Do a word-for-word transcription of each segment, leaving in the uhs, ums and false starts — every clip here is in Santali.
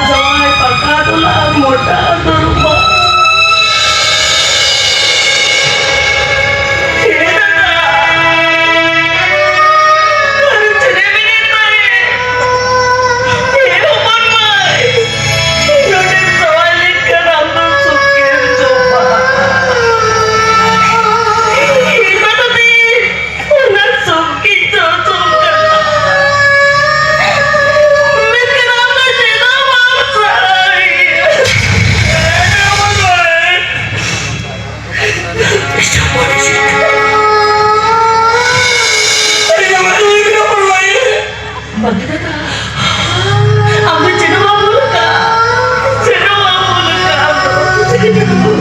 ᱡᱟᱶᱟᱭ ᱯᱟᱠᱟ ᱫᱚᱞᱟᱝ ᱢᱚᱴᱟ ᱫᱚᱨᱵᱟ᱾ ᱦᱮ ᱫᱟᱫᱟ, ᱟᱨ ᱪᱮᱫ ᱮᱢ ᱢᱮᱱᱮᱫ ᱛᱟᱦᱮᱸ? ᱦᱮ ᱦᱚᱯᱚᱱ ᱢᱟᱹᱭ, ᱱᱚᱰᱮ ᱡᱟᱶᱟᱭ ᱞᱮᱱᱠᱷᱟᱱ ᱟᱢ ᱫᱚ ᱥᱩᱠᱮᱢ ᱡᱚᱢᱟ᱾ ᱦᱮ ᱫᱟᱫᱟ ᱫᱤ, ᱚᱱᱟ ᱥᱚᱠᱤ ᱪᱚᱪᱚᱞ ᱠᱟᱱᱟ᱾ ᱢᱮᱱᱠᱷᱟᱱ ᱟᱢ ᱫᱚ ᱪᱮᱫ ᱦᱚᱸ ᱵᱟᱢ ᱥᱟᱦᱟᱣᱟ᱾ ᱵᱟᱹᱵᱩ ᱫᱟᱫᱟ, ᱟᱢ ᱫᱚ ᱪᱮᱫ ᱦᱚᱸ ᱵᱟᱢ ᱵᱷᱩᱞ ᱟᱠᱟᱫ, ᱪᱮᱫ ᱦᱚᱸ ᱵᱟᱢ ᱵᱷᱩᱞ ᱟᱠᱟᱫ ᱟᱢ ᱫᱚ᱾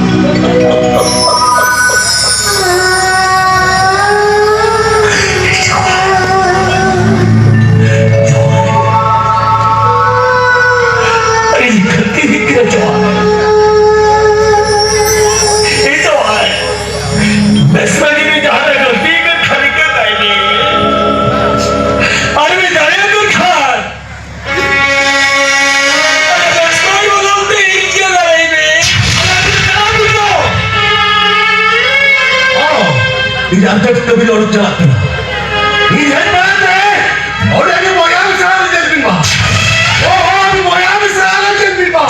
ᱤᱧ ᱠᱷᱟᱹᱛᱤᱨ ᱜᱮ ᱡᱚᱦᱟᱨ᱾ ᱤᱧ ᱫᱚ ᱵᱮᱥ ᱞᱟᱹᱜᱤᱫ ᱤᱧ ᱡᱟᱦᱟᱸ ᱨᱮ ᱜᱟᱹᱞᱛᱤ ᱠᱟᱱ ᱠᱷᱟᱱ ᱤᱧ ᱜᱮ ᱫᱟᱭᱤ᱾ ᱟᱨ ᱤᱧ ᱫᱟᱲᱮᱭᱟᱜ ᱠᱟᱱ ᱠᱷᱟᱱ, ᱟᱨ ᱵᱮᱥ ᱞᱟᱹᱜᱤᱫ ᱵᱚᱫᱚᱞ ᱛᱮ ᱤᱧ ᱜᱮ ᱫᱟᱭᱤ ᱢᱮ᱾ ᱟᱨ ᱤᱧ ᱫᱚ ᱚ, ᱤᱧ ᱟᱱᱛᱮ ᱠᱟᱹᱢᱤ ᱨᱮ ᱚᱰᱚᱠ ᱪᱟᱞᱟᱜ ᱠᱟᱱᱟ᱾ ᱤᱧ ᱦᱮᱡ ᱢᱟᱲᱟᱝ ᱨᱮ ᱚᱸᱰᱮ ᱜᱮ ᱵᱚᱭᱦᱟ ᱢᱤᱥᱨᱟ ᱞᱮ ᱧᱮᱞ ᱠᱤᱱ ᱢᱟ᱾ ᱚ, ᱦᱚᱸ, ᱩᱱᱤ ᱵᱚᱭᱦᱟ ᱢᱤᱥᱨᱟ ᱞᱮ ᱧᱮᱞ ᱠᱤᱱ ᱢᱟ᱾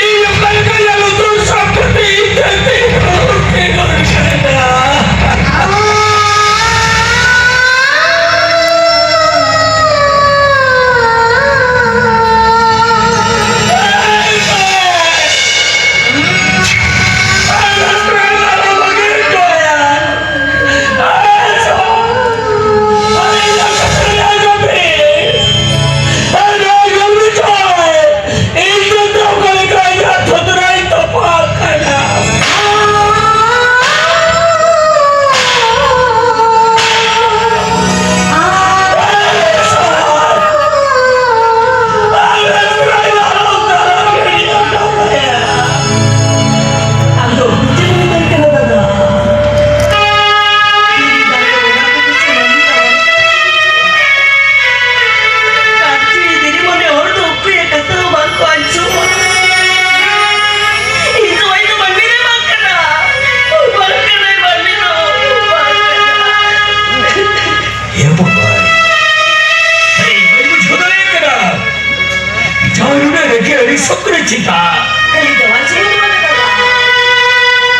ᱤᱧ ᱚᱠᱟ ᱞᱮᱠᱟ ᱨᱮᱭᱟᱜ ᱞᱩᱛᱩᱨ ᱥᱟᱵ ᱠᱟᱛᱮ ᱤᱧ ᱪᱮᱫᱟᱜ? ᱠᱷᱟᱹᱞᱤ ᱡᱟᱶᱟᱭ ᱥᱩᱢᱩᱝ ᱫᱚ ᱵᱟᱝ ᱠᱟᱱᱟ᱾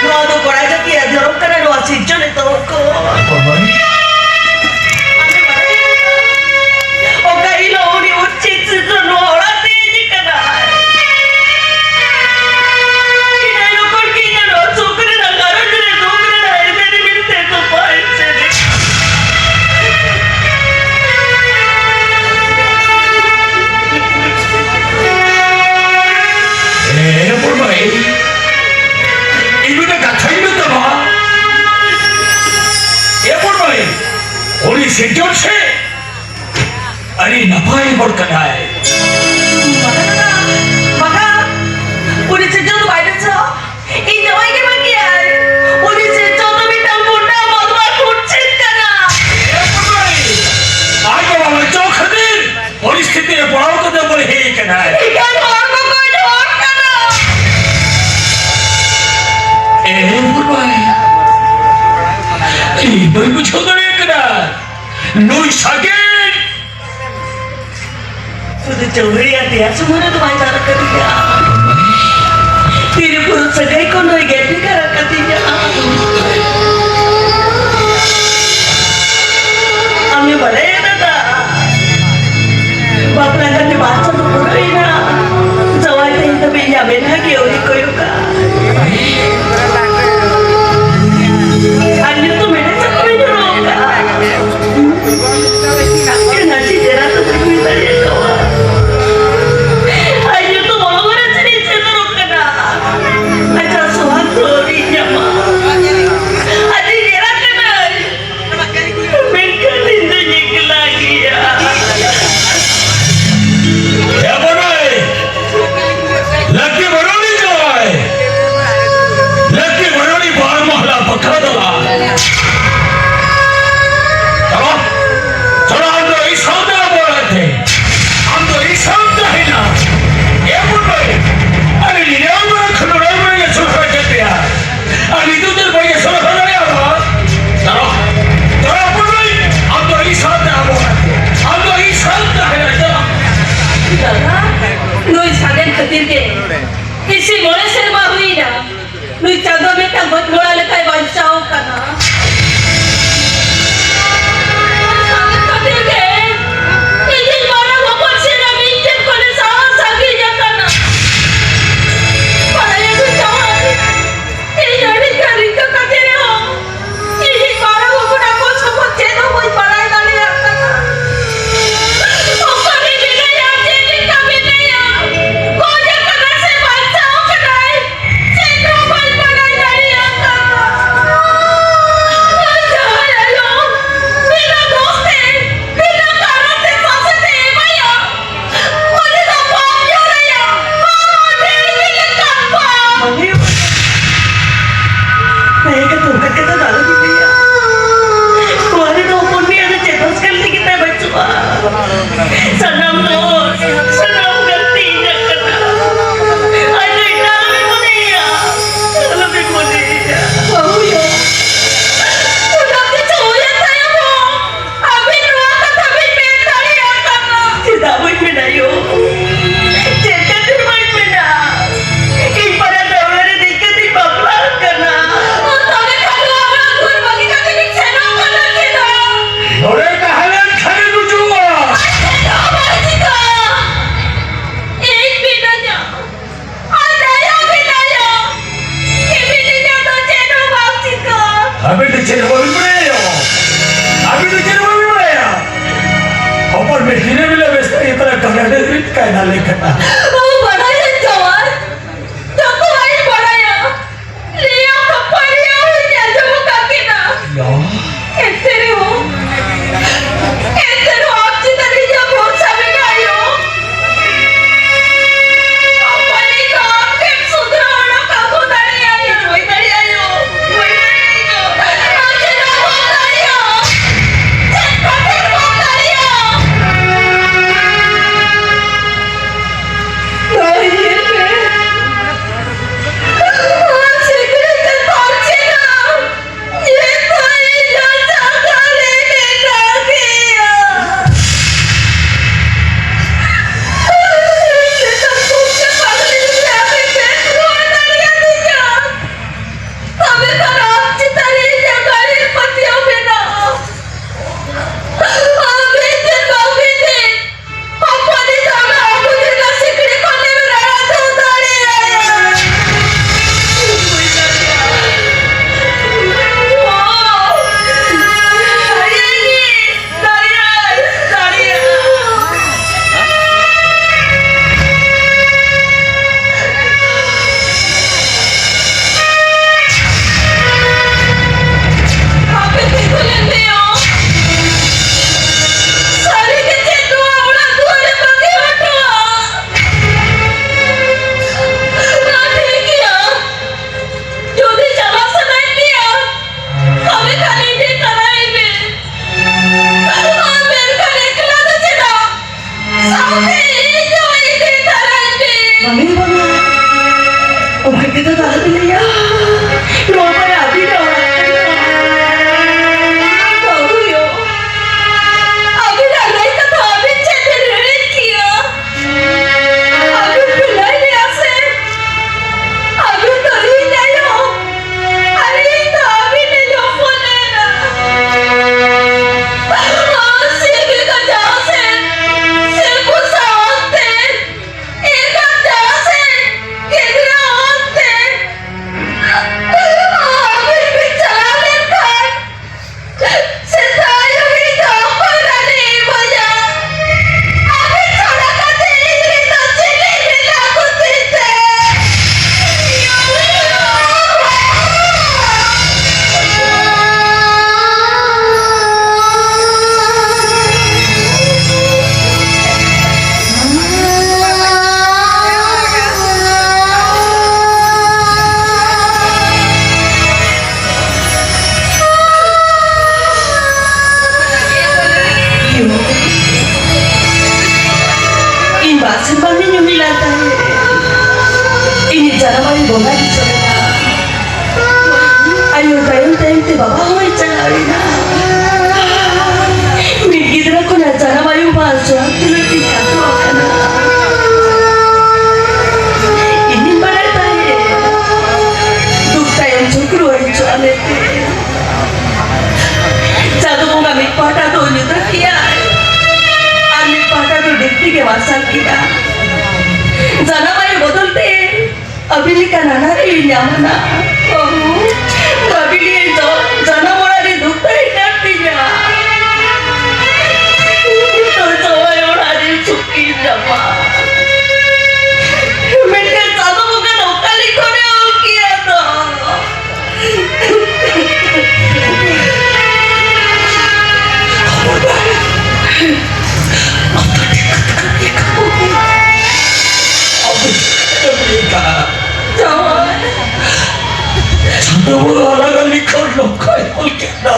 ᱱᱚᱣᱟ ᱫᱚ ᱠᱚᱲᱟ ᱡᱟᱹᱛᱤᱭᱟᱜ ᱫᱷᱚᱨᱚᱢ ᱠᱟᱱᱟ, ᱱᱚᱣᱟ ᱥᱤᱨᱡᱚᱱ ᱮᱛᱚᱦᱚᱵ ᱠᱚ᱾ ᱵᱟᱵᱟᱭ᱾ ᱟᱢᱮ ᱵᱟᱲᱟᱭ ᱠᱟᱫᱟ? ᱚᱠᱟ ᱦᱤᱞᱳᱜ ᱩᱱᱤ ᱩᱪᱤᱛ ᱥᱤᱨᱡᱚᱱ ᱱᱚᱣᱟ ᱚᱲᱟᱜ ᱛᱮ ᱦᱮᱡ ᱠᱟᱱᱟ᱾ ᱤᱱᱟᱹ ᱡᱚᱠᱷᱚᱱ ᱜᱮ ᱤᱧ ᱱᱚᱣᱟ ᱥᱩᱠ ᱨᱮᱱᱟᱜ ᱜᱷᱟᱨᱚᱸᱡᱽ ᱨᱮ ᱫᱩᱠ ᱨᱮᱱᱟᱜ ᱮᱵᱮᱨ ᱨᱤᱢᱤᱞ ᱛᱮ ᱛᱚᱯᱟ ᱮᱥᱮᱫ᱾ ᱮ ᱵᱩᱰᱷᱟᱹᱭ, ᱤᱧ ᱢᱤᱫᱴᱟᱝ ᱠᱟᱛᱷᱟᱧ ᱢᱮᱛᱟᱢᱟ᱾ ᱮ ᱵᱩᱰᱷᱟᱹᱭ, ᱩᱱᱤ ᱥᱤᱨᱡᱚᱱ ᱥᱮ ᱟᱹᱰᱤ ᱱᱟᱯᱟᱭ ᱦᱚᱲ ᱠᱟᱱᱟᱭ᱾ ᱵᱟᱝᱟ, ᱵᱟᱝᱟ, ᱩᱱᱤ ᱥᱤᱨᱡᱚᱱ ᱫᱚ ᱵᱟᱭ ᱵᱮᱥᱟ᱾ ᱤᱧ ᱡᱟᱶᱟᱭ ᱜᱮ ᱵᱷᱟᱹᱜᱤᱭᱟᱭ᱾ ᱩᱱᱤ ᱥᱤᱨᱡᱚᱱ ᱫᱚ ᱢᱤᱫᱴᱟᱝ ᱜᱩᱱᱰᱟ ᱵᱚᱫᱢᱟᱥ ᱠᱩᱴᱪᱤᱛ ᱠᱟᱱᱟ᱾ ᱮ ᱵᱩᱰᱷᱟᱹᱭ, ᱟᱡ ᱵᱟᱵᱟ ᱵᱟᱧᱪᱟᱣ ᱠᱷᱟᱹᱛᱤᱨ ᱯᱚᱨᱤᱥᱛᱷᱤᱛᱤ ᱨᱮ ᱯᱟᱲᱟᱣ ᱠᱟᱛᱮ ᱵᱟᱹᱲᱤᱡ ᱦᱮᱡ ᱟᱠᱟᱱᱟᱭ᱾ ᱮᱠᱟᱞ ᱦᱚᱲ ᱠᱚ ᱜᱚᱡ ᱦᱚᱲ ᱠᱟᱱᱟ᱾ ᱮ ᱵᱩᱰᱷᱟᱹᱭ, ᱤᱧ ᱵᱟᱹᱧ ᱵᱩᱡᱷᱟᱹᱣ ᱫᱟᱲᱮᱭᱟᱜ ᱠᱟᱱᱟ᱾ ᱱᱩᱭ ᱥᱟᱜᱮᱱ ᱥᱩᱫᱷᱩ ᱪᱟᱹᱣᱲᱤ ᱟᱨ ᱫᱮᱭᱟ ᱥᱩᱢᱩᱝ ᱨᱮᱫᱚ ᱵᱟᱭ ᱫᱟᱞ ᱟᱠᱟᱫᱤᱧᱟ᱾ ᱛᱤᱨᱤ ᱯᱩᱨᱩᱥ ᱥᱟᱹᱜᱟᱹᱭ ᱠᱷᱚᱱ ᱦᱚᱸᱭ ᱜᱮᱫ ᱵᱷᱮᱜᱟᱨ ᱟᱠᱟᱫᱤᱧᱟ᱾ ᱟᱢᱮ ᱵᱟᱲᱟᱭᱟ ᱫᱟᱫᱟ, ᱵᱟᱯᱞᱟ ᱠᱟᱛᱮ ᱵᱟᱨ ᱪᱟᱸᱫᱚ ᱯᱩᱨᱟᱹᱣᱮᱱᱟ᱾ ᱡᱟᱶᱟᱭ ᱛᱮᱦᱮᱧ ᱫᱷᱟᱹᱵᱤᱡ ᱧᱟᱢᱮᱱ ᱦᱟᱸᱜ ᱜᱮ ᱟᱹᱣᱨᱤ ᱠᱚᱭᱚᱜᱟ᱾ ᱟᱨ ᱱᱤᱛᱚᱜ ᱢᱮᱱᱮᱫ ᱪᱮᱫ ᱠᱚ ᱢᱮᱱ ᱦᱚᱨᱚᱜ ᱠᱟᱜᱼᱟ? ᱠᱟᱹᱱᱟᱹᱪᱤ ᱰᱮᱨᱟ ᱫᱚ ᱵᱟᱹᱧ ᱦᱩᱭ ᱫᱟᱲᱮᱭᱟᱜ ᱛᱟᱢᱟ᱾ ᱟᱡ ᱧᱩᱛᱩᱢ ᱚᱞ ᱨᱮ ᱪᱮᱫ ᱤᱧ ᱥᱮᱴᱮᱨᱚᱜ ᱠᱟᱱᱟ? ᱟᱡᱟᱜ ᱥᱚᱦᱟᱜ ᱫᱚ ᱟᱹᱣᱨᱤᱧ ᱧᱟᱢᱟ᱾ ᱠᱟᱭᱫᱟ ᱞᱮᱠᱟᱛᱮ᱾ ᱵᱟᱵᱟ, ᱵᱟᱰᱟᱭᱟᱹᱧ ᱡᱟᱶᱟᱭ, ᱡᱚᱛᱚᱣᱟᱜ ᱤᱧ ᱵᱟᱰᱟᱭᱟ᱾ ᱞᱟᱹᱭᱟᱢ ᱠᱷᱟᱹᱯᱟᱹᱨᱤᱭᱟᱹ ᱦᱚᱸᱧ ᱟᱸᱡᱚᱢ ᱟᱠᱟᱫ ᱠᱤᱱᱟ᱾ ᱭᱟ᱾ ᱮᱱᱛᱮ ᱨᱮᱦᱚᱸ, ᱮᱱᱛᱮ ᱨᱮᱦᱚᱸ ᱟᱢ ᱪᱮᱛᱟᱱ ᱨᱮ ᱤᱧᱟᱹᱜ ᱵᱷᱚᱨᱥᱟ ᱢᱮᱱᱟᱜᱼᱟ ᱭᱳ᱾ ᱟᱢ ᱵᱟᱹᱧ ᱫᱚ ᱟᱢ ᱴᱷᱮᱱ ᱥᱩᱫᱷᱨᱟᱹᱣ ᱚᱰᱚᱠ ᱟᱹᱜᱩ ᱫᱟᱲᱮᱭᱟᱜᱼᱟ ᱭᱳ᱾ ᱵᱟᱹᱧ ᱫᱟᱲᱮᱭᱟᱜᱼᱟ ᱭᱳ᱾ ᱵᱟᱹᱧ ᱫᱟᱲᱮᱭᱟᱜᱼᱟ ᱭᱳ᱾ ᱟᱢ ᱪᱮᱫ ᱦᱚᱸ ᱵᱟᱢ ᱫᱟᱲᱮᱭᱟᱜᱼᱟ᱾ ᱪᱮᱫ ᱠᱷᱟᱹᱛᱤᱨ ᱵᱟᱢ ᱫᱟᱲᱮᱭᱟᱜᱼᱟ? ᱡᱟᱱᱟᱢ ᱟᱭᱳ ᱵᱚᱫᱚᱞ ᱛᱮ ᱟᱹᱵᱤᱱ ᱞᱮᱠᱟ ᱱᱟᱱᱟᱨᱤᱧ ᱧᱟᱢ ᱮᱱᱟ᱾ ᱵᱟᱹᱵᱩ, ᱵᱟᱹᱵᱤᱱ ᱫᱚ ᱡᱟᱱᱟᱢ ᱚᱲᱟᱜ ᱨᱮ ᱫᱩᱠ ᱛᱟᱦᱮᱸ ᱠᱟᱱ ᱛᱤᱧᱟ᱾ ᱱᱤᱛᱚᱜ ᱡᱟᱶᱟᱭ ᱚᱲᱟᱜ ᱨᱮ ᱥᱩᱠᱤᱧ ᱧᱟᱢᱟ᱾ ᱢᱮᱱᱠᱷᱟᱱ ᱪᱟᱸᱫᱚ ᱵᱚᱸᱜᱟ ᱱᱚᱝᱠᱟ ᱞᱤᱠᱷᱚᱱᱮ ᱚᱞ ᱠᱮᱭᱟ ᱛᱚ᱾ ᱪᱟᱸᱫᱚ ᱵᱚᱸᱜᱟ ᱟᱞᱟᱝᱟᱜ ᱞᱤᱠᱷᱚᱱ ᱱᱚᱝᱠᱟᱭ ᱚᱞ ᱠᱮᱫᱟ᱾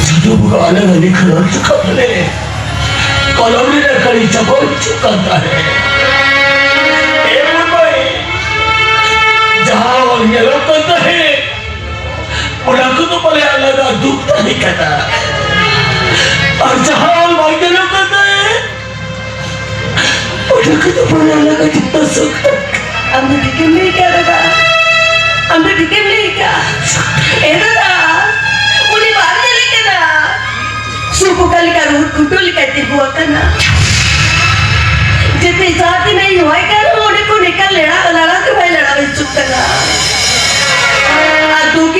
ᱪᱟᱸᱫᱚ ᱵᱚᱸᱜᱟ ᱟᱞᱟᱝᱟᱜ ᱞᱤᱠᱷᱚᱱ ᱚᱞ ᱠᱟᱛᱮ ᱠᱚᱞᱚᱢ ᱨᱮᱱᱟᱜ ᱠᱟᱹᱞᱤ ᱪᱟᱵᱟ ᱦᱚᱪᱚᱜ ᱠᱟᱱ ᱛᱟᱦᱮᱸᱫ᱾ ᱮ ᱢᱟᱹᱭ, ᱡᱟᱦᱟᱸ ᱚᱞ ᱧᱮᱞᱚᱜ ᱠᱟᱱ ᱛᱟᱦᱮᱸᱫ, ᱚᱱᱟ ᱠᱚᱫᱚ ᱯᱟᱞᱮ ᱟᱞᱟᱫᱟ ᱫᱩᱠ ᱛᱟᱦᱮᱸ ᱠᱟᱱᱟ᱾ ᱟᱨ ᱡᱟᱦᱟᱸ ᱚᱞ ᱵᱟᱝ ᱧᱮᱞᱚᱜ ᱠᱟᱱ ᱛᱟᱦᱮᱸᱫ, ᱚᱱᱟ ᱠᱚᱫᱚ ᱯᱟᱞᱮ ᱟᱞᱟᱫᱟ ᱡᱚᱛᱚ ᱥᱩᱠ ᱛᱟᱦᱮᱸ ᱠᱟᱱᱟ᱾ ᱟᱢ ᱫᱚ ᱴᱷᱤᱠᱮᱢ ᱞᱟᱹᱭ ᱠᱟᱜᱼᱟ ᱫᱟᱫᱟ, ᱟᱢ ᱫᱚ ᱴᱷᱤᱠᱮᱢ ᱞᱟᱹᱭ ᱠᱟᱜᱼᱟ᱾ ᱮ ᱫᱟᱫᱟ, ᱩᱱᱤ ᱵᱟᱢ ᱧᱮᱞᱮ ᱠᱟᱱᱟ? ᱥᱩᱠ ᱚᱠᱟ ᱞᱮᱠᱟ ᱨᱩᱣᱟᱹᱲ ᱠᱷᱩᱱᱴᱟᱹᱣ ᱞᱮᱠᱟᱭ ᱛᱤᱸᱜᱩ ᱟᱠᱟᱱᱟ᱾ ᱡᱮᱛᱮ ᱡᱟᱦᱟᱸ ᱛᱤᱱᱟᱹᱜ ᱤᱧ ᱦᱚᱦᱚᱭ ᱠᱟᱱ ᱨᱮᱦᱚᱸ ᱚᱸᱰᱮ ᱠᱷᱚᱱ ᱮᱠᱟᱞ ᱞᱮᱲᱟ, ᱞᱟᱲᱟ ᱜᱮ ᱵᱟᱭ ᱞᱟᱲᱟ ᱦᱤᱡᱩᱜ ᱠᱟᱱᱟ᱾ ᱟᱨ ᱫᱩᱠ